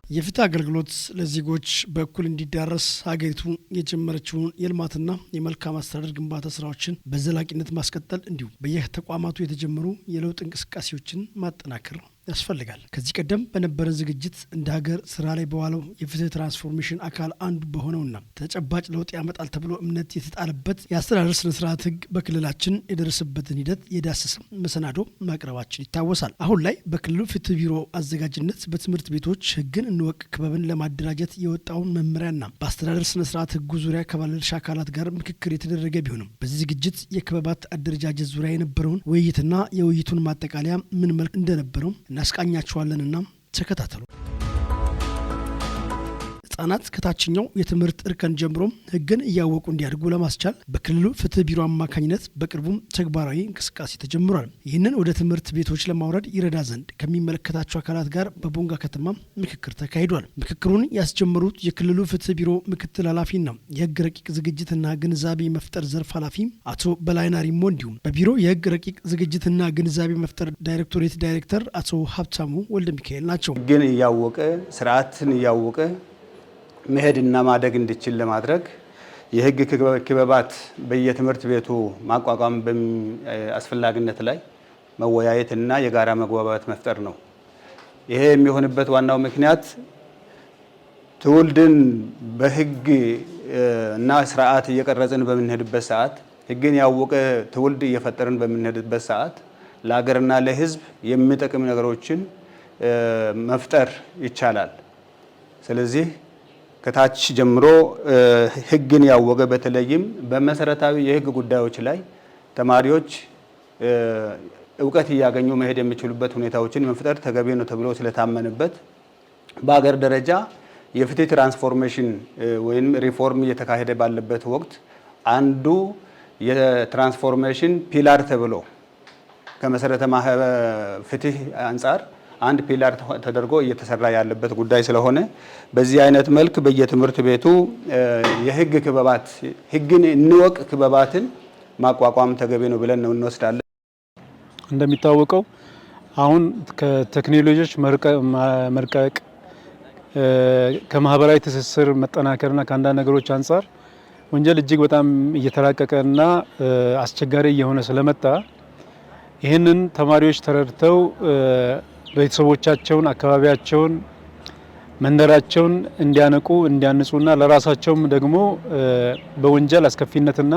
የፍትህ አገልግሎት ለዜጎች በእኩል እንዲዳረስ ሀገሪቱ የጀመረችውን የልማትና የመልካም አስተዳደር ግንባታ ስራዎችን በዘላቂነት ማስቀጠል እንዲሁም በየተቋማቱ የተጀመሩ የለውጥ እንቅስቃሴዎችን ማጠናከር ያስፈልጋል። ከዚህ ቀደም በነበረ ዝግጅት እንደ ሀገር ስራ ላይ በዋለው የፍትህ ትራንስፎርሜሽን አካል አንዱ በሆነውና ተጨባጭ ለውጥ ያመጣል ተብሎ እምነት የተጣለበት የአስተዳደር ስነስርዓት ህግ በክልላችን የደረሰበትን ሂደት የዳሰሰ መሰናዶ ማቅረባችን ይታወሳል። አሁን ላይ በክልሉ ፍትህ ቢሮ አዘጋጅነት በትምህርት ቤቶች ህግን እንወቅ ክበብን ለማደራጀት የወጣውን መመሪያና በአስተዳደር ስነስርዓት ህጉ ዙሪያ ከባለድርሻ አካላት ጋር ምክክር የተደረገ ቢሆንም፣ በዚህ ዝግጅት የክበባት አደረጃጀት ዙሪያ የነበረውን ውይይትና የውይይቱን ማጠቃለያ ምን መልክ እንደነበረው እናስቃኛችኋለንና ተከታተሉ። ህጻናት ከታችኛው የትምህርት እርከን ጀምሮ ህግን እያወቁ እንዲያድጉ ለማስቻል በክልሉ ፍትህ ቢሮ አማካኝነት በቅርቡም ተግባራዊ እንቅስቃሴ ተጀምሯል። ይህንን ወደ ትምህርት ቤቶች ለማውረድ ይረዳ ዘንድ ከሚመለከታቸው አካላት ጋር በቦንጋ ከተማ ምክክር ተካሂዷል። ምክክሩን ያስጀመሩት የክልሉ ፍትህ ቢሮ ምክትል ኃላፊና የህግ ረቂቅ ዝግጅትና ግንዛቤ መፍጠር ዘርፍ ኃላፊ አቶ በላይና ሪሞ እንዲሁም በቢሮ የህግ ረቂቅ ዝግጅትና ግንዛቤ መፍጠር ዳይሬክቶሬት ዳይሬክተር አቶ ሀብታሙ ወልደ ሚካኤል ናቸው። ህግን እያወቀ፣ ስርዓትን እያወቀ መሄድና ማደግ እንዲችል ለማድረግ የህግ ክበባት በየትምህርት ቤቱ ማቋቋም አስፈላጊነት ላይ መወያየትና የጋራ መግባባት መፍጠር ነው። ይሄ የሚሆንበት ዋናው ምክንያት ትውልድን በህግ እና ስርዓት እየቀረጽን በምንሄድበት ሰዓት፣ ህግን ያወቀ ትውልድ እየፈጠርን በምንሄድበት ሰዓት ለሀገርና ለህዝብ የሚጠቅም ነገሮችን መፍጠር ይቻላል። ስለዚህ ከታች ጀምሮ ህግን ያወቀ፣ በተለይም በመሰረታዊ የህግ ጉዳዮች ላይ ተማሪዎች እውቀት እያገኙ መሄድ የሚችሉበት ሁኔታዎችን መፍጠር ተገቢ ነው ተብሎ ስለታመንበት፣ በሀገር ደረጃ የፍትህ ትራንስፎርሜሽን ወይም ሪፎርም እየተካሄደ ባለበት ወቅት አንዱ የትራንስፎርሜሽን pillar ተብሎ ከመሰረተ ፍትህ አንጻር አንድ pillar ተደርጎ እየተሰራ ያለበት ጉዳይ ስለሆነ፣ በዚህ አይነት መልክ በየትምህርት ቤቱ የህግ ክበባት፣ ህግን እንወቅ ክበባትን ማቋቋም ተገቢ ነው ብለን ነው እንወስዳለን። እንደሚታወቀው አሁን ከቴክኖሎጂዎች መርቀቅ፣ ከማህበራዊ ትስስር መጠናከርና ከአንዳንድ ነገሮች አንጻር ወንጀል እጅግ በጣም እየተራቀቀና አስቸጋሪ እየሆነ ስለመጣ፣ ይህንን ተማሪዎች ተረድተው ቤተሰቦቻቸውን፣ አካባቢያቸውን፣ መንደራቸውን እንዲያነቁ፣ እንዲያንጹና ለራሳቸውም ደግሞ በወንጀል አስከፊነትና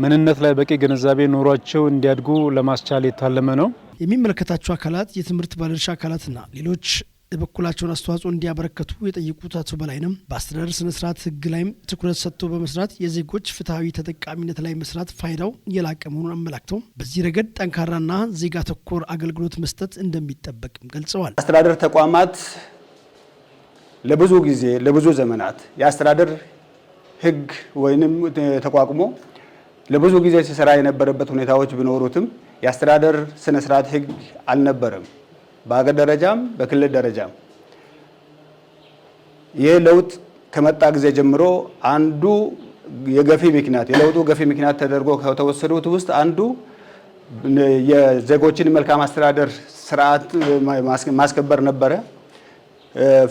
ምንነት ላይ በቂ ግንዛቤ ኖሯቸው እንዲያድጉ ለማስቻል የታለመ ነው። የሚመለከታቸው አካላት፣ የትምህርት ባለድርሻ አካላትና ሌሎች የበኩላቸውን አስተዋጽኦ እንዲያበረከቱ የጠየቁት አቶ በላይንም በአስተዳደር ስነ ስርዓት ህግ ላይም ትኩረት ሰጥቶ በመስራት የዜጎች ፍትሐዊ ተጠቃሚነት ላይ መስራት ፋይዳው የላቀ መሆኑን አመላክተው፣ በዚህ ረገድ ጠንካራና ዜጋ ተኮር አገልግሎት መስጠት እንደሚጠበቅም ገልጸዋል። አስተዳደር ተቋማት ለብዙ ጊዜ፣ ለብዙ ዘመናት የአስተዳደር ህግ ወይንም ተቋቁሞ ለብዙ ጊዜ ሲሰራ የነበረበት ሁኔታዎች ቢኖሩትም የአስተዳደር ስነ ስርዓት ህግ አልነበረም። በሀገር ደረጃም በክልል ደረጃም ይህ ለውጥ ከመጣ ጊዜ ጀምሮ አንዱ የገፊ ምክንያት፣ የለውጡ ገፊ ምክንያት ተደርጎ ከተወሰዱት ውስጥ አንዱ የዜጎችን መልካም አስተዳደር ስርዓት ማስከበር ነበረ።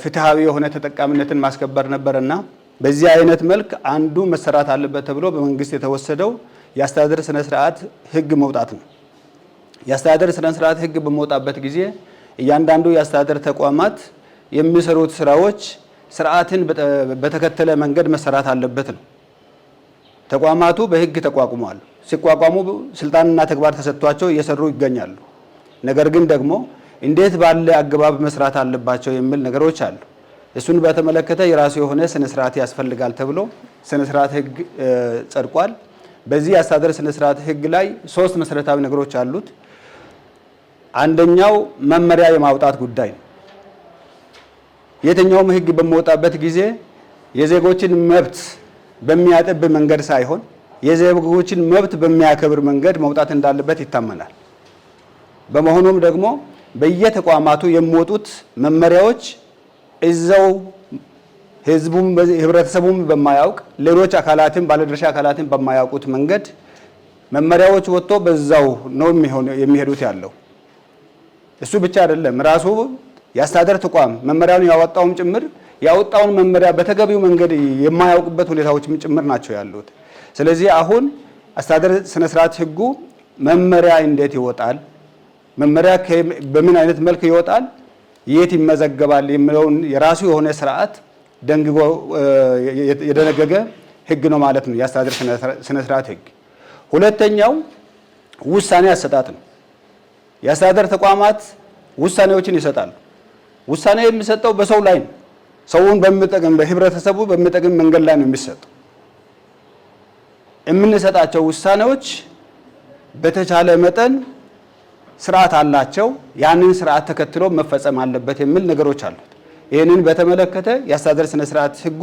ፍትሃዊ የሆነ ተጠቃሚነትን ማስከበር ነበረ እና በዚህ አይነት መልክ አንዱ መሰራት አለበት ተብሎ በመንግስት የተወሰደው የአስተዳደር ስነ ስርዓት ህግ መውጣት ነው። የአስተዳደር ስነ ስርዓት ህግ በመውጣበት ጊዜ እያንዳንዱ የአስተዳደር ተቋማት የሚሰሩት ስራዎች ስርዓትን በተከተለ መንገድ መሰራት አለበት ነው። ተቋማቱ በህግ ተቋቁመዋል። ሲቋቋሙ ስልጣንና ተግባር ተሰጥቷቸው እየሰሩ ይገኛሉ። ነገር ግን ደግሞ እንዴት ባለ አገባብ መስራት አለባቸው የሚል ነገሮች አሉ። እሱን በተመለከተ የራሱ የሆነ ስነ ስርዓት ያስፈልጋል ተብሎ ስነ ስርዓት ህግ ጸድቋል። በዚህ የአስተዳደር ስነ ስርዓት ህግ ላይ ሶስት መሰረታዊ ነገሮች አሉት። አንደኛው መመሪያ የማውጣት ጉዳይ ነው። የትኛውም ህግ በሚወጣበት ጊዜ የዜጎችን መብት በሚያጠብ መንገድ ሳይሆን የዜጎችን መብት በሚያከብር መንገድ መውጣት እንዳለበት ይታመናል። በመሆኑም ደግሞ በየተቋማቱ የሚወጡት መመሪያዎች እዛው ህዝቡም ህብረተሰቡም በማያውቅ፣ ሌሎች አካላትም ባለድርሻ አካላትም በማያውቁት መንገድ መመሪያዎች ወጥቶ በዛው ነው የሚሄዱት ያለው። እሱ ብቻ አይደለም፣ ራሱ የአስተዳደር ተቋም መመሪያውን ያወጣውም ጭምር ያወጣውን መመሪያ በተገቢው መንገድ የማያውቅበት ሁኔታዎችም ጭምር ናቸው ያሉት። ስለዚህ አሁን አስተዳደር ስነ ስርዓት ህጉ መመሪያ እንዴት ይወጣል፣ መመሪያ በምን አይነት መልክ ይወጣል፣ የት ይመዘገባል የሚለውን የራሱ የሆነ ስርዓት ደንግጎ የደነገገ ህግ ነው ማለት ነው የአስተዳደር ስነ ስርዓት ህግ። ሁለተኛው ውሳኔ አሰጣጥ ነው። የአስተዳደር ተቋማት ውሳኔዎችን ይሰጣሉ። ውሳኔ የሚሰጠው በሰው ላይ ነው። ሰውን በሚጠቅም በህብረተሰቡ በሚጠቅም መንገድ ላይ ነው የሚሰጠው። የምንሰጣቸው ውሳኔዎች በተቻለ መጠን ስርዓት አላቸው። ያንን ስርዓት ተከትሎ መፈጸም አለበት የሚል ነገሮች አሉት። ይህንን በተመለከተ የአስተዳደር ስነ ስርዓት ህጉ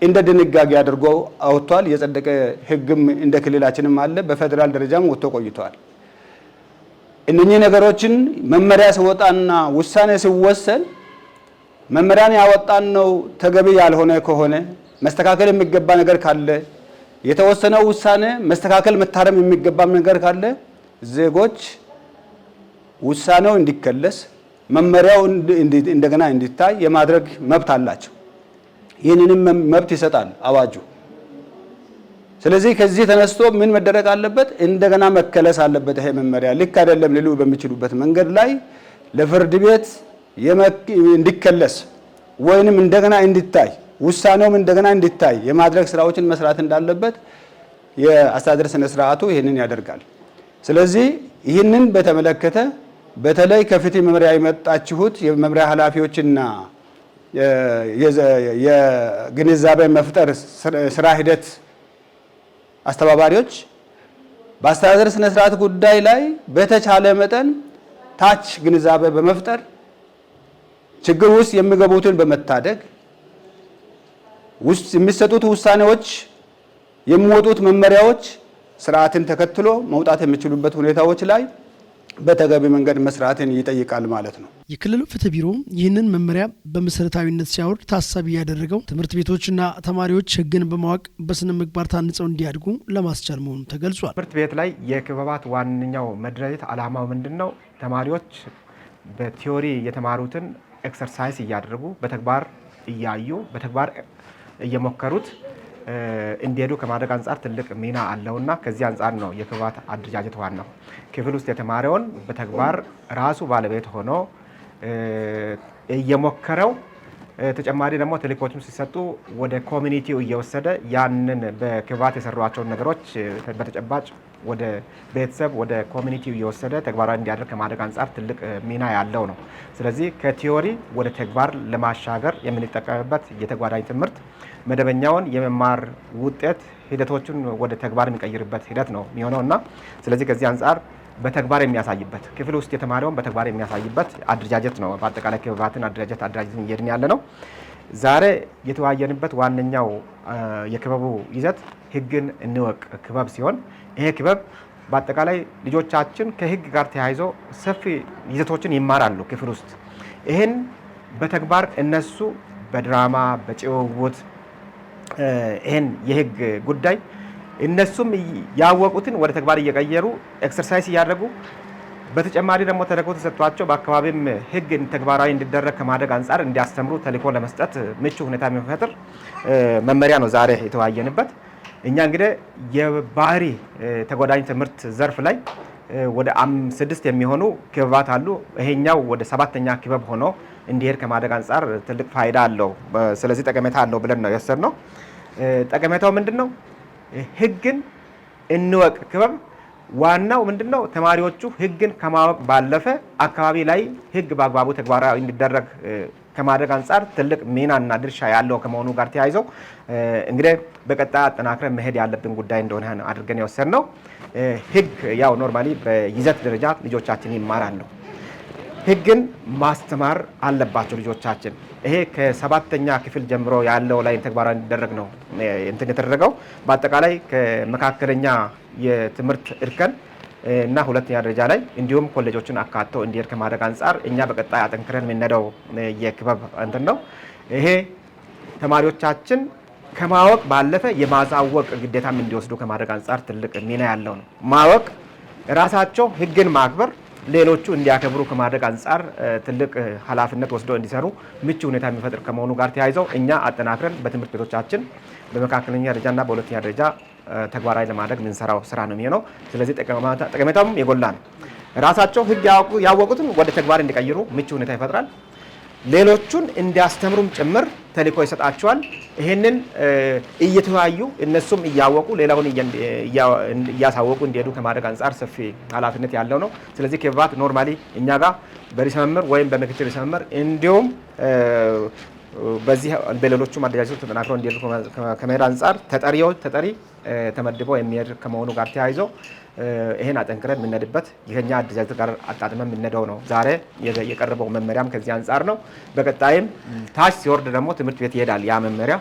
እንደ ድንጋጌ አድርጎ አውጥቷል። የጸደቀ ህግም እንደ ክልላችንም አለ። በፌዴራል ደረጃም ወጥቶ ቆይቷል። እነኚህ ነገሮችን መመሪያ ሲወጣና ውሳኔ ሲወሰን መመሪያን ያወጣን ነው ተገቢ ያልሆነ ከሆነ፣ መስተካከል የሚገባ ነገር ካለ፣ የተወሰነው ውሳኔ መስተካከል መታረም የሚገባ ነገር ካለ ዜጎች ውሳኔው እንዲከለስ፣ መመሪያው እንደገና እንዲታይ የማድረግ መብት አላቸው። ይህንንም መብት ይሰጣል አዋጁ። ስለዚህ ከዚህ ተነስቶ ምን መደረግ አለበት? እንደገና መከለስ አለበት። ይሄ መመሪያ ልክ አይደለም ሊሉ በሚችሉበት መንገድ ላይ ለፍርድ ቤት እንዲከለስ ወይንም እንደገና እንዲታይ፣ ውሳኔውም እንደገና እንዲታይ የማድረግ ስራዎችን መስራት እንዳለበት የአስተዳደር ስነ ስርዓቱ ይህንን ያደርጋል። ስለዚህ ይህንን በተመለከተ በተለይ ከፍትህ መምሪያ የመጣችሁት የመምሪያ ኃላፊዎችና የግንዛቤ መፍጠር ስራ ሂደት አስተባባሪዎች በአስተዳደር ስነ ስርዓት ጉዳይ ላይ በተቻለ መጠን ታች ግንዛቤ በመፍጠር ችግር ውስጥ የሚገቡትን በመታደግ ውስጥ የሚሰጡት ውሳኔዎች፣ የሚወጡት መመሪያዎች ስርዓትን ተከትሎ መውጣት የሚችሉበት ሁኔታዎች ላይ በተገቢ መንገድ መስራትን ይጠይቃል ማለት ነው። የክልሉ ፍትህ ቢሮ ይህንን መመሪያ በመሰረታዊነት ሲያወርድ ታሳቢ ያደረገው ትምህርት ቤቶችና ተማሪዎች ሕግን በማወቅ በስነ ምግባር ታንጸው እንዲያድጉ ለማስቻል መሆኑ ተገልጿል። ትምህርት ቤት ላይ የክበባት ዋነኛው መደራጀት ዓላማው ምንድን ነው? ተማሪዎች በ theory የተማሩትን exercise እያደረጉ፣ በተግባር እያዩ፣ በተግባር እየሞከሩት እንዲሄዱ ከማድረግ አንጻር ትልቅ ሚና አለውና ከዚህ አንጻር ነው የክበባት አደረጃጀት ዋናው። ክፍል ውስጥ የተማረውን በተግባር ራሱ ባለቤት ሆኖ እየሞከረው፣ ተጨማሪ ደግሞ ተልእኮዎችም ሲሰጡ ወደ community ው እየወሰደ ያንን በክበባት የሰሯቸውን ነገሮች በተጨባጭ ወደ ቤተሰብ፣ ወደ community ው እየወሰደ ተግባራዊ እንዲያደርግ ከማድረግ አንጻር ትልቅ ሚና ያለው ነው። ስለዚህ ከ theory ወደ ተግባር ለማሻገር የምንጠቀምበት የተጓዳኝ ትምህርት መደበኛውን የመማር ውጤት ሂደቶችን ወደ ተግባር የሚቀይርበት ሂደት ነው የሚሆነው እና ስለዚህ ከዚህ አንጻር በተግባር የሚያሳይበት፣ ክፍል ውስጥ የተማረውን በተግባር የሚያሳይበት አደረጃጀት ነው። በአጠቃላይ ክበባትን አደረጃጀትን እየሄድን ያለ ነው። ዛሬ የተወያየንበት ዋነኛው የክበቡ ይዘት ህግን እንወቅ ክበብ ሲሆን ይሄ ክበብ በአጠቃላይ ልጆቻችን ከህግ ጋር ተያይዞ ሰፊ ይዘቶችን ይማራሉ ክፍል ውስጥ። ይህን በተግባር እነሱ በድራማ፣ በጭውውት ይህን የህግ ጉዳይ እነሱም ያወቁትን ወደ ተግባር እየቀየሩ exercise እያደረጉ፣ በተጨማሪ ደግሞ ተልእኮ ተሰጥቷቸው በአካባቢም ህግ ተግባራዊ እንዲደረግ ከማድረግ አንጻር እንዲያስተምሩ ተልእኮ ለመስጠት ምቹ ሁኔታ የሚፈጥር መመሪያ ነው ዛሬ የተወያየንበት። እኛ እንግዲህ የባህሪ ተጓዳኝ ትምህርት ዘርፍ ላይ ወደ ስድስት የሚሆኑ ክበባት አሉ። ይሄኛው ወደ ሰባተኛ ክበብ ሆኖ እንዲሄድ ከማድረግ አንጻር ትልቅ ፋይዳ አለው። ስለዚህ ጠቀሜታ አለው ብለን ነው የወሰድነው። ጠቀሜታው ምንድን ነው? ህግን እንወቅ ክበብ ዋናው ምንድን ነው? ተማሪዎቹ ህግን ከማወቅ ባለፈ አካባቢ ላይ ህግ በአግባቡ ተግባራዊ እንዲደረግ ከማድረግ አንጻር ትልቅ ሚናና ድርሻ ያለው ከመሆኑ ጋር ተያይዘው እንግዲህ በቀጣይ አጠናክረን መሄድ ያለብን ጉዳይ እንደሆነ አድርገን የወሰድነው። ህግ ያው normally በይዘት ደረጃ ልጆቻችን ይማራሉ። ህግን ማስተማር አለባቸው ልጆቻችን። ይሄ ከሰባተኛ ክፍል ጀምሮ ያለው ላይ ተግባራዊ እንዲደረግ ነው እንትን የተደረገው። በአጠቃላይ ከመካከለኛ የትምህርት እርከን እና ሁለተኛ ደረጃ ላይ እንዲሁም ኮሌጆችን አካቶ እንዲሄድ ከማድረግ አንጻር እኛ በቀጣይ አጠንክረን የምንሄደው የክበብ እንትን ነው። ይሄ ተማሪዎቻችን ከማወቅ ባለፈ የማሳወቅ ግዴታም እንዲወስዱ ከማድረግ አንጻር ትልቅ ሚና ያለው ነው። ማወቅ፣ ራሳቸው ህግን ማክበር፣ ሌሎቹ እንዲያከብሩ ከማድረግ አንጻር ትልቅ ኃላፊነት ወስዶ እንዲሰሩ ምቹ ሁኔታ የሚፈጥር ከመሆኑ ጋር ተያይዘው እኛ አጠናክረን በትምህርት ቤቶቻችን በመካከለኛ ደረጃና በሁለተኛ ደረጃ ተግባራዊ ለማድረግ የምንሰራው ስራ ነው የሚሆነው። ስለዚህ ጠቀሜታውም የጎላ ነው። ራሳቸው ሕግ ያወቁትን ወደ ተግባር እንዲቀይሩ ምቹ ሁኔታ ይፈጥራል። ሌሎቹን እንዲያስተምሩም ጭምር ተልዕኮ ይሰጣቸዋል። ይህንን እየተወያዩ እነሱም እያወቁ ሌላውን እያሳወቁ እንዲሄዱ ከማድረግ አንጻር ሰፊ ኃላፊነት ያለው ነው። ስለዚህ ክበባት normally እኛ ጋር በርዕሰ መምህር ወይም በምክትል ርዕሰ መምህር እንዲሁም በዚህ በሌሎቹ አደረጃጀቶች ተጠናክረው እንዲሄዱ ከመሄድ አንጻር ተጠሪ ተመድበው የሚሄድ ከመሆኑ ጋር ተያይዞ ይሄን አጠንክረን የምንሄድበት የኛ አደረጃጀት ጋር አጣጥመን የምንሄደው ነው። ዛሬ የቀረበው መመሪያም ከዚህ አንጻር ነው። በቀጣይም ታች ሲወርድ ደግሞ ትምህርት ቤት ይሄዳል። ያ መመሪያ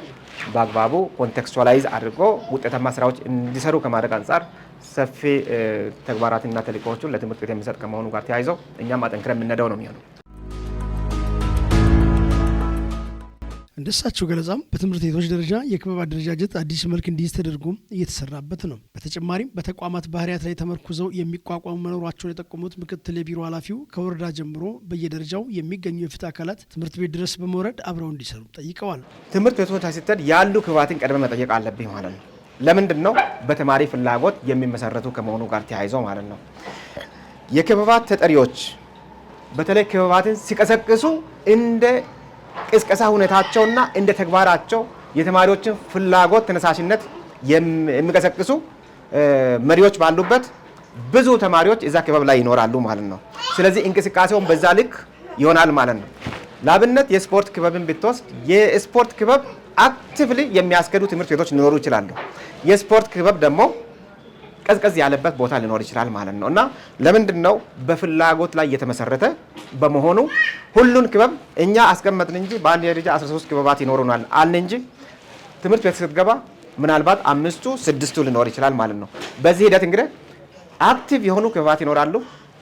በአግባቡ contextualize አድርጎ ውጤታማ ስራዎች እንዲሰሩ ከማድረግ አንጻር ሰፊ ተግባራትና ተልዕኮዎችን ለትምህርት ቤት የሚሰጥ ከመሆኑ ጋር ተያይዘው እኛም አጠንክረን የምንሄደው ነው የሚሆነው። እንደሳቸው ገለጻም በትምህርት ቤቶች ደረጃ የክበብ አደረጃጀት አዲስ መልክ እንዲይዝ ተደርጎ እየተሰራበት ነው። በተጨማሪም በተቋማት ባህሪያት ላይ ተመርኩዘው የሚቋቋሙ መኖራቸውን የጠቆሙት ምክትል የቢሮ ኃላፊው ከወረዳ ጀምሮ በየደረጃው የሚገኙ የፍትህ አካላት ትምህርት ቤት ድረስ በመውረድ አብረው እንዲሰሩ ጠይቀዋል። ትምህርት ቤቶች ስትሄድ ያሉ ክበባትን ቀድመ መጠየቅ አለብኝ ማለት ነው። ለምንድን ነው? በተማሪ ፍላጎት የሚመሰረቱ ከመሆኑ ጋር ተያይዞ ማለት ነው። የክበባት ተጠሪዎች በተለይ ክበባትን ሲቀሰቅሱ እንደ ቅስቀሳ ሁኔታቸውና እንደ ተግባራቸው የተማሪዎችን ፍላጎት ተነሳሽነት የሚቀሰቅሱ መሪዎች ባሉበት ብዙ ተማሪዎች እዛ ክበብ ላይ ይኖራሉ ማለት ነው። ስለዚህ እንቅስቃሴውን በዛ ልክ ይሆናል ማለት ነው። ለአብነት የስፖርት ክበብን ብትወስድ የስፖርት ክበብ actively የሚያስኬዱ ትምህርት ቤቶች ሊኖሩ ይችላሉ። የስፖርት ክበብ ደግሞ ቀዝቀዝ ያለበት ቦታ ሊኖር ይችላል ማለት ነው። እና ለምንድን ነው በፍላጎት ላይ የተመሰረተ በመሆኑ ሁሉን ክበብ እኛ አስቀመጥን እንጂ በአንድ ደረጃ 13 ክበባት ይኖሩናል አልን እንጂ ትምህርት ቤት ስትገባ ምናልባት 5ቱ 6ቱ ሊኖር ይችላል ማለት ነው። በዚህ ሂደት እንግዲህ active የሆኑ ክበባት ይኖራሉ፣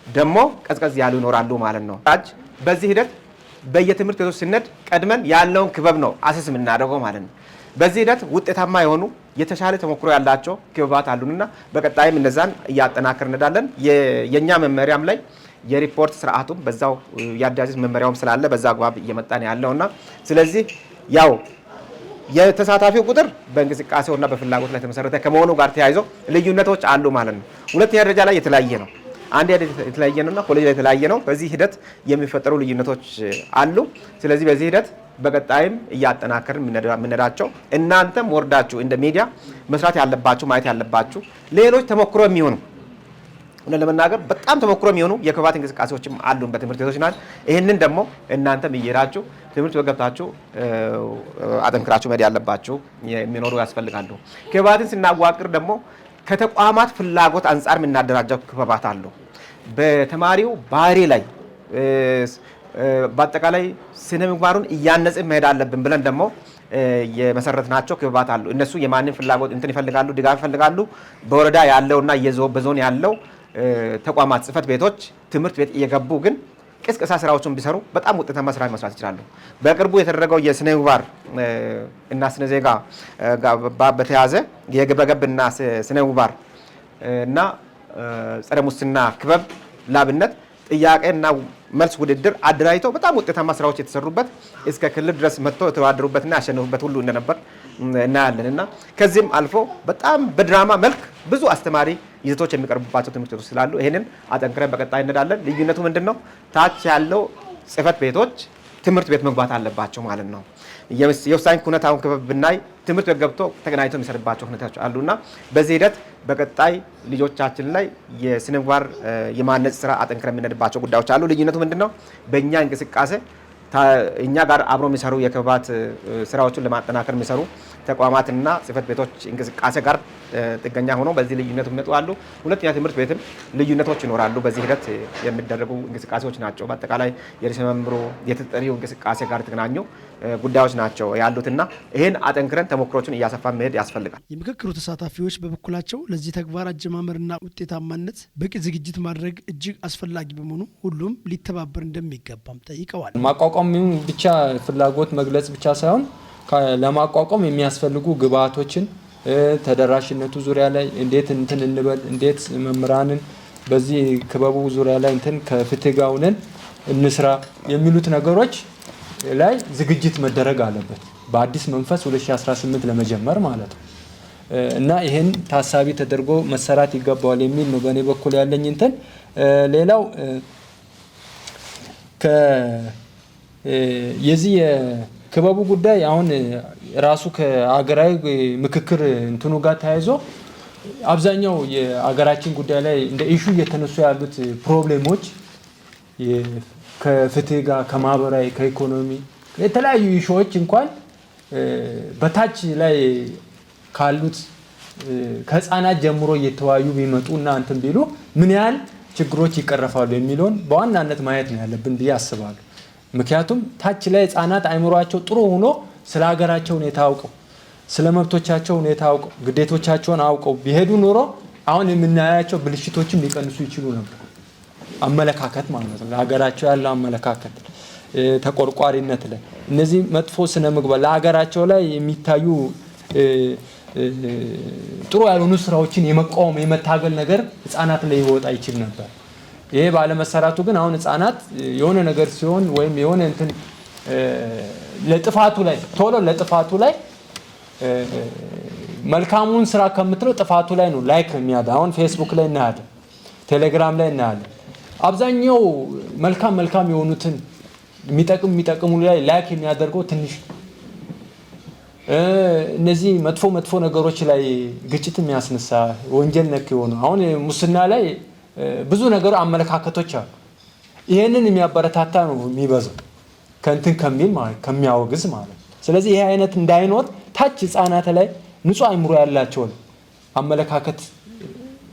ደግሞ ቀዝቀዝ ያሉ ይኖራሉ ማለት ነው። በዚህ ሂደት በየትምህርት ቤቶች ስንሄድ ቀድመን ያለውን ክበብ ነው assess የምናደርገው ማለት ነው። በዚህ ሂደት ውጤታማ የሆኑ የተሻለ ተሞክሮ ያላቸው ክበባት አሉንና በቀጣይም እነዛን እያጠናከርን እንሄዳለን። የኛ መመሪያም ላይ የሪፖርት ስርዓቱም በዛው የአደረጃጀት መመሪያውም ስላለ በዛ አግባብ እየመጣን ያለውና ስለዚህ ያው የተሳታፊው ቁጥር በእንቅስቃሴውና በፍላጎት ላይ ተመሰረተ ከመሆኑ ጋር ተያይዞ ልዩነቶች አሉ ማለት ነው። ሁለተኛ ደረጃ ላይ የተለያየ ነው። አንድ የተለያየ ነውና ኮሌጅ ላይ የተለያየ ነው። በዚህ ሂደት የሚፈጠሩ ልዩነቶች አሉ። ስለዚህ በዚህ ሂደት በቀጣይም እያጠናከርን የምንሄዳቸው እናንተም ወርዳችሁ እንደ ሚዲያ መስራት ያለባችሁ ማየት ያለባችሁ ሌሎች ተሞክሮ የሚሆኑ እውነት ለመናገር በጣም ተሞክሮ የሚሆኑ የክበባት እንቅስቃሴዎችም አሉን በትምህርት ቤቶች ናት። ይህንን ደግሞ እናንተም እየሄዳችሁ ትምህርት ቤት ገብታችሁ አጠንክራችሁ መሄድ ያለባችሁ የሚኖሩ ያስፈልጋሉ። ክበባትን ስናዋቅር ደግሞ ከተቋማት ፍላጎት አንጻር የምናደራጀው ክበባት አሉ። በተማሪው ባህሪ ላይ በአጠቃላይ ስነ ምግባሩን እያነጽን መሄድ አለብን ብለን ደግሞ የመሰረትናቸው ክበባት አሉ። እነሱ የማንን ፍላጎት እንትን ይፈልጋሉ፣ ድጋፍ ይፈልጋሉ። በወረዳ ያለውና በዞን ያለው ተቋማት ጽህፈት ቤቶች ትምህርት ቤት እየገቡ ግን ቅስቀሳ ስራዎችን ቢሰሩ በጣም ውጤታማ ስራ መስራት ይችላሉ። በቅርቡ የተደረገው የስነ ምግባር እና ስነ ዜጋ በተያዘ የግብረገብና ስነ ምግባር እና ጸረ ሙስና ክበብ ላብነት ጥያቄና መልስ ውድድር አደራጅተው በጣም ውጤታማ ስራዎች የተሰሩበት እስከ ክልል ድረስ መጥተው የተወዳደሩበትና ያሸነፉበት ሁሉ እንደነበር እናያለን። እና ከዚህም አልፎ በጣም በድራማ መልክ ብዙ አስተማሪ ይዘቶች የሚቀርቡባቸው ትምህርት ቤቶች ስላሉ ይህንን አጠንክረን በቀጣይ እንሄዳለን። ልዩነቱ ምንድን ነው? ታች ያለው ጽህፈት ቤቶች ትምህርት ቤት መግባት አለባቸው ማለት ነው። የወሳኝ ኩነት አሁን ክበብ ብናይ ትምህርት ቤት ገብቶ ተገናኝቶ የሚሰርባቸው ሁኔታዎች አሉና በዚህ ሂደት በቀጣይ ልጆቻችን ላይ የስነ ምግባር የማነጽ ስራ አጠንክረን የምንሄድባቸው ጉዳዮች አሉ። ልዩነቱ ምንድን ነው? በእኛ እንቅስቃሴ እኛ ጋር አብሮ የሚሰሩ የክበባት ስራዎችን ለማጠናከር የሚሰሩ ተቋማትና ጽህፈት ቤቶች እንቅስቃሴ ጋር ጥገኛ ሆኖ በዚህ ልዩነት የሚመጡ አሉ። ሁለተኛ ትምህርት ቤትም ልዩነቶች ይኖራሉ። በዚህ ሂደት የሚደረጉ እንቅስቃሴዎች ናቸው። በአጠቃላይ የርዕሰ መምህሩ የተጠሪው እንቅስቃሴ ጋር የተገናኙ ጉዳዮች ናቸው ያሉትና ይህን አጠንክረን ተሞክሮችን እያሰፋ መሄድ ያስፈልጋል። የምክክሩ ተሳታፊዎች በበኩላቸው ለዚህ ተግባር አጀማመርና ውጤታማነት በቂ ዝግጅት ማድረግ እጅግ አስፈላጊ በመሆኑ ሁሉም ሊተባበር እንደሚገባም ጠይቀዋል። ማቋቋም ብቻ ፍላጎት መግለጽ ብቻ ሳይሆን ለማቋቋም የሚያስፈልጉ ግብአቶችን ተደራሽነቱ ዙሪያ ላይ እንዴት እንትን እንበል፣ እንዴት መምህራንን በዚህ ክበቡ ዙሪያ ላይ እንትን ከፍትህ ጋር ሆነን እንስራ የሚሉት ነገሮች ላይ ዝግጅት መደረግ አለበት። በአዲስ መንፈስ 2018 ለመጀመር ማለት ነው። እና ይሄን ታሳቢ ተደርጎ መሰራት ይገባዋል የሚል ነው በእኔ በኩል ያለኝ እንትን። ሌላው የዚህ የክበቡ ጉዳይ አሁን ራሱ ከሀገራዊ ምክክር እንትኑ ጋር ተያይዞ አብዛኛው የሀገራችን ጉዳይ ላይ እንደ issue እየተነሱ ያሉት problem ኦች ከፍትህ ጋር፣ ከማህበራዊ፣ ከኢኮኖሚ የተለያዩ issue ዎች እንኳን በታች ላይ ካሉት ከህፃናት ጀምሮ እየተወያዩ ቢመጡ እና እንትን ቢሉ ምን ያህል ችግሮች ይቀረፋሉ የሚለውን በዋናነት ማየት ነው ያለብን ብዬ አስባለሁ። ምክንያቱም ታች ላይ ህፃናት አይምሯቸው ጥሩ ሆኖ ስለ ሀገራቸው ሁኔታ አውቀው፣ ስለ መብቶቻቸው ሁኔታ አውቀው፣ ግዴቶቻቸውን አውቀው ቢሄዱ ኖሮ አሁን የምናያቸው ብልሽቶችን ሊቀንሱ ይችሉ ነበር። አመለካከት ማለት ነው። ለሀገራቸው ያለው አመለካከት፣ ተቆርቋሪነት ላይ፣ እነዚህ መጥፎ ስነ ምግባር፣ ለሀገራቸው ላይ የሚታዩ ጥሩ ያልሆኑ ስራዎችን የመቃወም፣ የመታገል ነገር ህፃናት ላይ ይወጣ ይችል ነበር። ይሄ ባለመሰራቱ ግን አሁን ህፃናት የሆነ ነገር ሲሆን ወይም የሆነ እንትን ለጥፋቱ ላይ ቶሎ ለጥፋቱ ላይ መልካሙን ስራ ከምትለው ጥፋቱ ላይ ነው like የሚያደርግ። አሁን ፌስቡክ ላይ እናያለን፣ ቴሌግራም ላይ እናያለን። አብዛኛው መልካም መልካም የሆኑትን የሚጠቅም የሚጠቅሙ ላይ like የሚያደርገው ትንሽ፣ እነዚህ መጥፎ መጥፎ ነገሮች ላይ ግጭት የሚያስነሳ፣ ወንጀል ነክ የሆኑ፣ አሁን ሙስና ላይ ብዙ ነገር አመለካከቶች አሉ። ይሄንን የሚያበረታታ ነው የሚበዛው ከእንትን ከሚል ማለት ከሚያወግዝ ማለት ነው። ስለዚህ ይሄ አይነት እንዳይኖር ታች ህፃናት ላይ ንጹህ አይምሮ ያላቸውን አመለካከት፣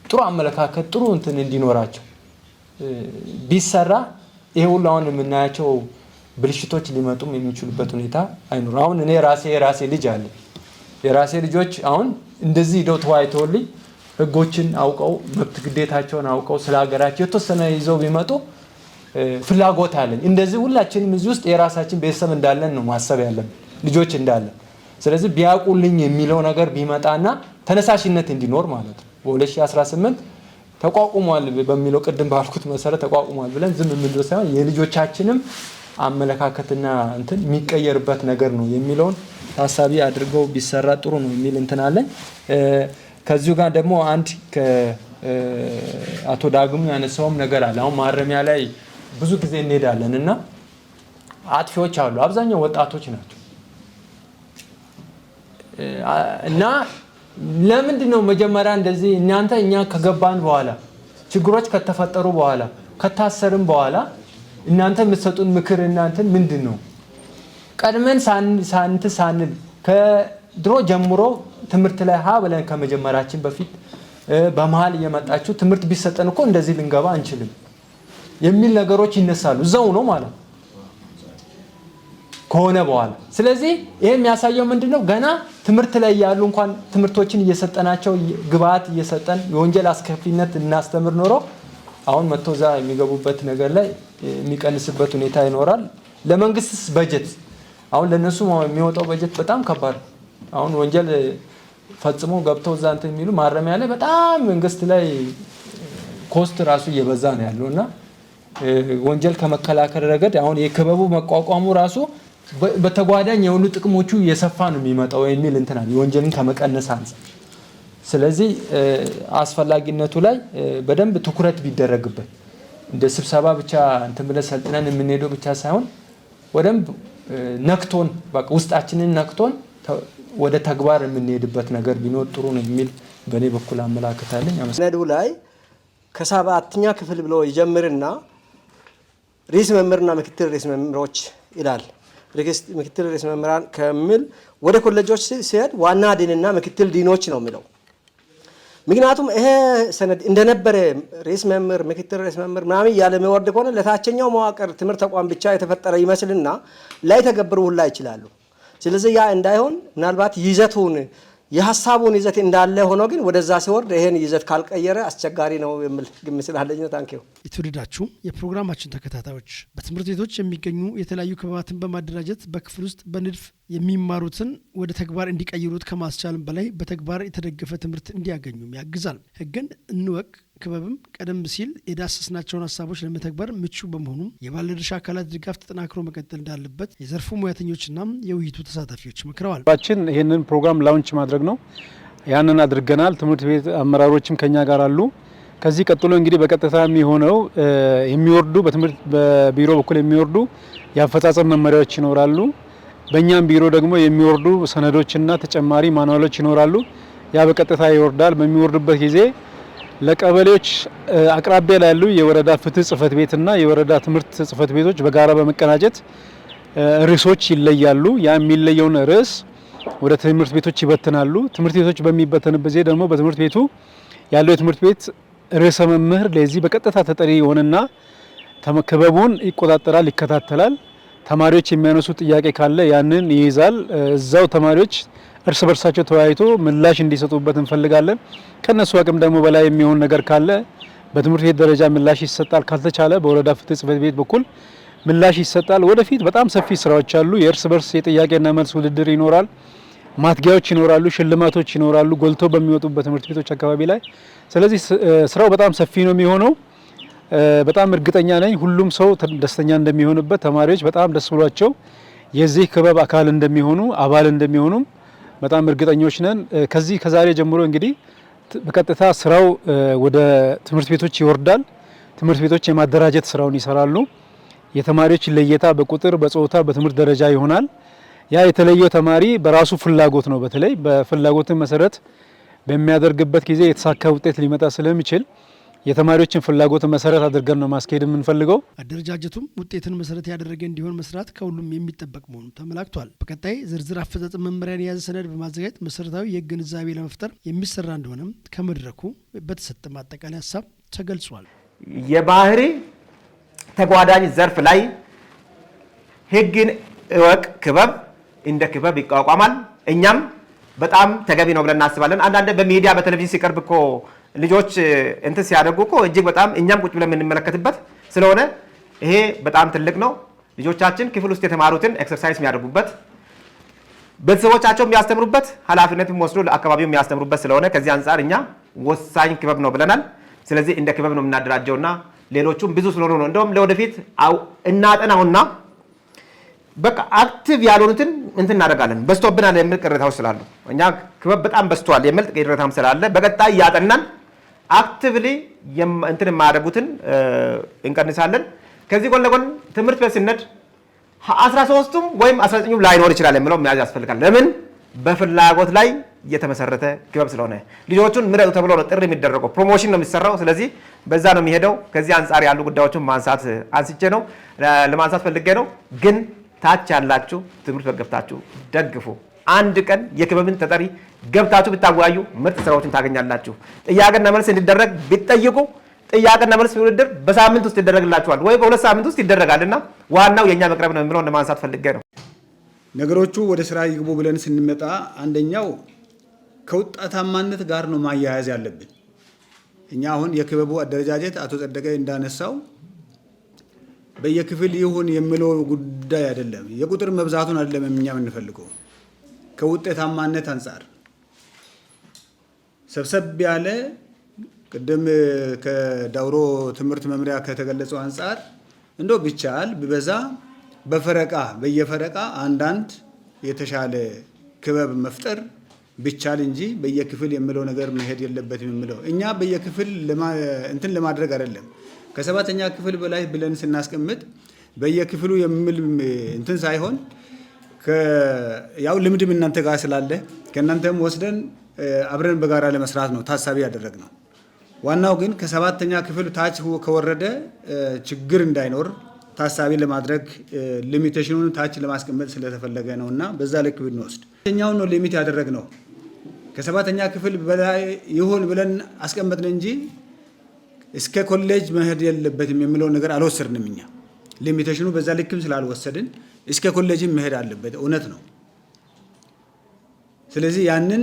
ጥሩ አመለካከት፣ ጥሩ እንትን እንዲኖራቸው ቢሰራ ይሄ ሁሉ አሁን የምናያቸው ብልሽቶች ሊመጡም የሚችሉበት ሁኔታ አይኖርም። አሁን እኔ ራሴ የራሴ ልጅ አለ። የራሴ ልጆች አሁን እንደዚህ ሂደው ተወያይተውልኝ ህጎችን አውቀው፣ መብት ግዴታቸውን አውቀው፣ ስለ ሀገራቸው የተወሰነ ይዘው ቢመጡ ፍላጎት አለኝ። እንደዚህ ሁላችንም እዚህ ውስጥ የራሳችን ቤተሰብ እንዳለን ነው ማሰብ ያለብን፣ ልጆች እንዳለን። ስለዚህ ቢያውቁልኝ የሚለው ነገር ቢመጣና ተነሳሽነት እንዲኖር ማለት ነው። በ2018 ተቋቁሟል በሚለው ቅድም ባልኩት መሰረት ተቋቁሟል ብለን ዝም የምንለው ሳይሆን የልጆቻችንም አመለካከትና እንትን የሚቀየርበት ነገር ነው የሚለውን ታሳቢ አድርገው ቢሰራ ጥሩ ነው የሚል እንትን አለኝ። ከዚሁ ጋር ደግሞ አንድ ከአቶ ዳግሙ ያነሳውም ነገር አለ። አሁን ማረሚያ ላይ ብዙ ጊዜ እንሄዳለን እና አጥፊዎች አሉ። አብዛኛው ወጣቶች ናቸው። እና ለምንድን ነው መጀመሪያ እንደዚህ እናንተ እኛ ከገባን በኋላ፣ ችግሮች ከተፈጠሩ በኋላ፣ ከታሰርን በኋላ እናንተ የምትሰጡን ምክር እናንተን ምንድን ነው? ቀድመን ሳንት ሳንል ከድሮ ጀምሮ ትምህርት ላይ ሀ ብለን ከመጀመራችን በፊት በመሀል እየመጣችሁ ትምህርት ቢሰጠን እኮ እንደዚህ ልንገባ አንችልም የሚል ነገሮች ይነሳሉ። እዛው ነው ማለት ከሆነ በኋላ። ስለዚህ ይሄ የሚያሳየው ምንድነው? ገና ትምህርት ላይ ያሉ እንኳን ትምህርቶችን እየሰጠናቸው፣ ግብአት እየሰጠን የወንጀል አስከፊነት እናስተምር ኖሮ አሁን መጥቶ እዛ የሚገቡበት ነገር ላይ የሚቀንስበት ሁኔታ ይኖራል። ለመንግስትስ በጀት አሁን ለነሱ የሚወጣው በጀት በጣም ከባድ ነው። አሁን ወንጀል ፈጽሞ ገብተው እዛ እንትን የሚሉ ማረሚያ ላይ በጣም መንግስት ላይ cost ራሱ እየበዛ ነው ያለው። እና ወንጀል ከመከላከል ረገድ አሁን የክበቡ መቋቋሙ ራሱ በተጓዳኝ የሆኑ ጥቅሞቹ እየሰፋ ነው የሚመጣው የሚል እንትን አለ የወንጀልን ከመቀነስ አንፃር። ስለዚህ አስፈላጊነቱ ላይ በደንብ ትኩረት ቢደረግበት፣ እንደ ስብሰባ ብቻ እንትን ብለን ሰልጥነን የምንሄደው ብቻ ሳይሆን በደንብ ነክቶን፣ በቃ ውስጣችንን ነክቶን ወደ ተግባር የምንሄድበት ነገር ቢኖር ጥሩ ነው የሚል በእኔ በኩል አመላክታለኝ። ሰነዱ ላይ ከሰባተኛ ክፍል ብሎ ይጀምርና ርዕሰ መምህርና ምክትል ርዕሰ መምህሮች ይላል። ምክትል ርዕሰ መምህራን ከሚል ወደ ኮሌጆች ሲሄድ ዋና ዲንና ምክትል ዲኖች ነው የሚለው። ምክንያቱም ይሄ ሰነድ እንደነበረ ርዕሰ መምህር፣ ምክትል ርዕሰ መምህር ምናምን እያለ የሚወርድ ከሆነ ለታችኛው መዋቅር ትምህርት ተቋም ብቻ የተፈጠረ ይመስልና ላይተገብሩ ሁላ ይችላሉ። ስለዚህ ያ እንዳይሆን ምናልባት ይዘቱን፣ የሀሳቡን ይዘት እንዳለ ሆኖ ግን ወደዛ ሲወርድ ይሄን ይዘት ካልቀየረ አስቸጋሪ ነው የሚል ግምት ስላለኝ ነው። Thank you። የተወደዳችሁ የፕሮግራማችን ተከታታዮች፣ በትምህርት ቤቶች የሚገኙ የተለያዩ ክበባትን በማደራጀት በክፍል ውስጥ በንድፍ የሚማሩትን ወደ ተግባር እንዲቀይሩት ከማስቻልም በላይ በተግባር የተደገፈ ትምህርት እንዲያገኙም ያግዛል። ሕግን እንወቅ። ክበብም ቀደም ሲል የዳሰስናቸውን ሀሳቦች ለመተግበር ምቹ በመሆኑ የባለድርሻ አካላት ድጋፍ ተጠናክሮ መቀጠል እንዳለበት የዘርፉ ሙያተኞችና የውይይቱ ተሳታፊዎች መክረዋል። ችን ይህንን ፕሮግራም launch ማድረግ ነው። ያንን አድርገናል። ትምህርት ቤት አመራሮችም ከኛ ጋር አሉ። ከዚህ ቀጥሎ እንግዲህ በቀጥታ የሚሆነው የሚወርዱ በትምህርት በቢሮ በኩል የሚወርዱ የአፈጻጸም መመሪያዎች ይኖራሉ። በእኛም ቢሮ ደግሞ የሚወርዱ ሰነዶችና ተጨማሪ manual ኦች ይኖራሉ። ያ በቀጥታ ይወርዳል። በሚወርዱበት ጊዜ ለቀበሌዎች አቅራቢያ ላሉ የወረዳ ፍትህ ጽህፈት ቤትና የወረዳ ትምህርት ጽህፈት ቤቶች በጋራ በመቀናጀት ርዕሶች ይለያሉ። ያ የሚለየውን ርዕስ ወደ ትምህርት ቤቶች ይበትናሉ። ትምህርት ቤቶች በሚበተንበት ጊዜ ደግሞ በትምህርት ቤቱ ያለው የትምህርት ቤት ርዕሰ መምህር ለዚህ በቀጥታ ተጠሪ የሆነና ክበቡን ይቆጣጠራል፣ ይከታተላል። ተማሪዎች የሚያነሱ ጥያቄ ካለ ያንን ይይዛል። እዛው ተማሪዎች እርስ በርሳቸው ተወያይቶ ምላሽ እንዲሰጡበት እንፈልጋለን። ከነሱ አቅም ደግሞ በላይ የሚሆን ነገር ካለ በትምህርት ቤት ደረጃ ምላሽ ይሰጣል። ካልተቻለ በወረዳ ፍትህ ጽሕፈት ቤት በኩል ምላሽ ይሰጣል። ወደፊት በጣም ሰፊ ስራዎች አሉ። የእርስ በርስ የጥያቄና መልስ ውድድር ይኖራል። ማትጊያዎች ይኖራሉ፣ ሽልማቶች ይኖራሉ ጎልቶ በሚወጡበት ትምህርት ቤቶች አካባቢ ላይ። ስለዚህ ስራው በጣም ሰፊ ነው የሚሆነው። በጣም እርግጠኛ ነኝ ሁሉም ሰው ደስተኛ እንደሚሆንበት፣ ተማሪዎች በጣም ደስ ብሏቸው የዚህ ክበብ አካል እንደሚሆኑ፣ አባል እንደሚሆኑም በጣም እርግጠኞች ነን። ከዚህ ከዛሬ ጀምሮ እንግዲህ በቀጥታ ስራው ወደ ትምህርት ቤቶች ይወርዳል። ትምህርት ቤቶች የማደራጀት ስራውን ይሰራሉ። የተማሪዎች ለየታ በቁጥር፣ በጾታ፣ በትምህርት ደረጃ ይሆናል። ያ የተለየው ተማሪ በራሱ ፍላጎት ነው። በተለይ በፍላጎት መሰረት በሚያደርግበት ጊዜ የተሳካ ውጤት ሊመጣ ስለሚችል የተማሪዎችን ፍላጎት መሰረት አድርገን ነው ማስኬድ የምንፈልገው። አደረጃጀቱም ውጤትን መሰረት ያደረገ እንዲሆን መስራት ከሁሉም የሚጠበቅ መሆኑ ተመላክቷል። በቀጣይ ዝርዝር አፈጻጸም መመሪያን የያዘ ሰነድ በማዘጋጀት መሰረታዊ የህግ ግንዛቤ ለመፍጠር የሚሰራ እንደሆነም ከመድረኩ በተሰጠ ማጠቃለያ ሀሳብ ተገልጿል። የባህሪ ተጓዳኝ ዘርፍ ላይ ህግን እወቅ ክበብ እንደ ክበብ ይቋቋማል። እኛም በጣም ተገቢ ነው ብለን እናስባለን። አንዳንድ በሚዲያ በቴሌቪዥን ሲቀርብ እኮ ልጆች እንትን ሲያደርጉ እኮ እጅግ በጣም እኛም ቁጭ ብለን የምንመለከትበት ስለሆነ ይሄ በጣም ትልቅ ነው። ልጆቻችን ክፍል ውስጥ የተማሩትን exercise የሚያደርጉበት፣ ቤተሰቦቻቸው የሚያስተምሩበት፣ ኃላፊነት ወስዶ ለአካባቢው የሚያስተምሩበት ስለሆነ ከዚህ አንጻር እኛ ወሳኝ ክበብ ነው ብለናል። ስለዚህ እንደ ክበብ ነው የምናደራጀውና ሌሎቹም ብዙ ስለሆኑ ነው። እንደውም ለወደፊት እናጠናውና በቃ active ያልሆኑትን እንትን እናደርጋለን። በዝቶብናል የሚል ቅሬታዎች ስላሉ፣ እኛ ክበብ በጣም በዝቷል የሚል ቅሬታም ስላለ በቀጣይ እያጠናን actively እንትን የማያደርጉትን እንቀንሳለን። ከዚህ ጎን ለጎን ትምህርት ቤት ስንሄድ 13ቱም ወይም 19ኙም ላይኖር ይችላል የሚለው መያዝ ያስፈልጋል። ለምን? በፍላጎት ላይ የተመሰረተ ክበብ ስለሆነ ልጆቹን ምረጡ ተብሎ ነው ጥሪ የሚደረገው፣ promotion ነው የሚሰራው። ስለዚህ በዛ ነው የሚሄደው። ከዚህ አንጻር ያሉ ጉዳዮችን ማንሳት አንስቼ ነው ለማንሳት ፈልጌ ነው። ግን ታች ያላችሁ ትምህርት ቤት ገብታችሁ ደግፉ። አንድ ቀን የክበብን ተጠሪ ገብታችሁ ብታወያዩ ምርጥ ስራዎችን ታገኛላችሁ። ጥያቄና መልስ እንዲደረግ ቢጠይቁ ጥያቄና መልስ ውድድር በሳምንት ውስጥ ይደረግላችኋል ወይ በ2 ሳምንት ውስጥ ይደረጋል። እና ዋናው የእኛ መቅረብ ነው የሚለውን ለማንሳት ፈልጌ ነው። ነገሮቹ ወደ ስራ ይግቡ ብለን ስንመጣ አንደኛው ከውጤታማነት ጋር ነው ማያያዝ ያለብን። እኛ አሁን የክበቡ አደረጃጀት አቶ ጸደቀ እንዳነሳው በየክፍል ይሁን የሚለው ጉዳይ አይደለም። የቁጥር መብዛቱን አይደለም እኛ የምንፈልገው። ከውጤታማነት አንጻር ሰብሰብ ያለ፣ ቅድም ከዳውሮ ትምህርት መምሪያ ከተገለጸው አንጻር እንደው ቢቻል ቢበዛ በፈረቃ፣ በየፈረቃ አንዳንድ የተሻለ ክበብ መፍጠር ቢቻል እንጂ በየክፍል የሚለው ነገር መሄድ የለበትም የሚለው፣ እኛ በየክፍል እንትን ለማድረግ አይደለም። ከሰባተኛ ክፍል በላይ ብለን ስናስቀምጥ በየክፍሉ የሚል እንትን ሳይሆን ያው ልምድም እናንተ ጋር ስላለ ከእናንተም ወስደን አብረን በጋራ ለመስራት ነው ታሳቢ ያደረግነው። ዋናው ግን ከሰባተኛ ክፍል ታች ከወረደ ችግር እንዳይኖር ታሳቢ ለማድረግ limitation ኑን ታች ለማስቀመጥ ስለተፈለገ ነው እና በዛ ልክ ብንወስድ ኛውን ነው limit ያደረግነው። ከሰባተኛ ክፍል በላይ ይሁን ብለን አስቀመጥን እንጂ እስከ ኮሌጅ መሄድ የለበትም የሚለውን ነገር አልወሰድንም። እኛ limitation ኑ በዛ ልክም ስላልወሰድን እስከ ኮሌጅም መሄድ አለበት፣ እውነት ነው። ስለዚህ ያንን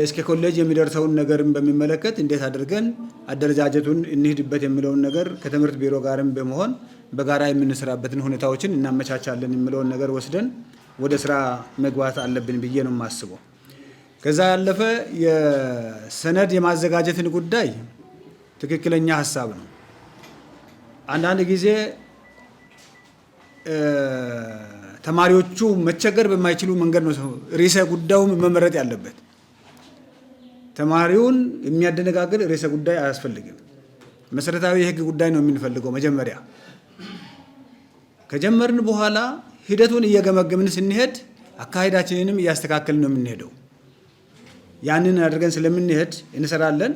እስከ ኮሌጅ የሚደርሰውን ነገርን በሚመለከት እንዴት አድርገን አደረጃጀቱን እንሂድበት የሚለውን ነገር ከትምህርት ቢሮ ጋርም በመሆን በጋራ የምንሰራበትን ሁኔታዎችን እናመቻቻለን የሚለውን ነገር ወስደን ወደ ስራ መግባት አለብን ብዬ ነው የማስበው። ከዛ ያለፈ የሰነድ የማዘጋጀትን ጉዳይ ትክክለኛ ሀሳብ ነው። አንዳንድ ጊዜ ተማሪዎቹ መቸገር በማይችሉ መንገድ ነው ርዕሰ ጉዳዩ መመረጥ ያለበት። ተማሪውን የሚያደነጋግር ርዕሰ ጉዳይ አያስፈልግም። መሰረታዊ የህግ ጉዳይ ነው የምንፈልገው። መጀመሪያ ከጀመርን በኋላ ሂደቱን እየገመገምን ስንሄድ አካሄዳችንንም እያስተካከልን ነው የምንሄደው። ያንን አድርገን ስለምንሄድ እንሰራለን።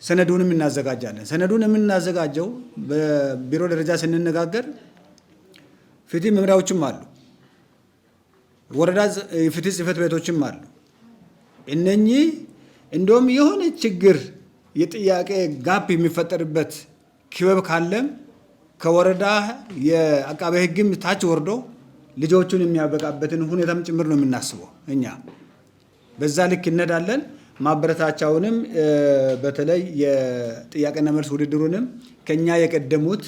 ሰነዱንም እናዘጋጃለን። ሰነዱን የምናዘጋጀው በቢሮ ደረጃ ስንነጋገር ፍትህ መምሪያዎችም አሉ፣ ወረዳ ፍትህ ጽሕፈት ቤቶችም አሉ። እነኚህ እንደውም የሆነ ችግር የጥያቄ gap የሚፈጠርበት ክበብ ካለም ከወረዳ የአቃቤ ሕግም ታች ወርዶ ልጆቹን የሚያበቃበትን ሁኔታም ጭምር ነው የምናስበው እኛ። በዛ ልክ እንሄዳለን። ማበረታቻውንም በተለይ የጥያቄና መልስ ውድድሩንም ከኛ የቀደሙት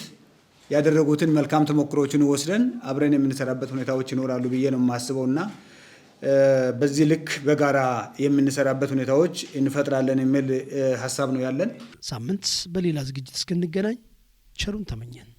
ያደረጉትን መልካም ተሞክሮችን ወስደን አብረን የምንሰራበት ሁኔታዎች ይኖራሉ ብዬ ነው የማስበው እና በዚህ ልክ በጋራ የምንሰራበት ሁኔታዎች እንፈጥራለን የሚል ሀሳብ ነው ያለን። ሳምንት በሌላ ዝግጅት እስክንገናኝ ቸሩን ተመኘን።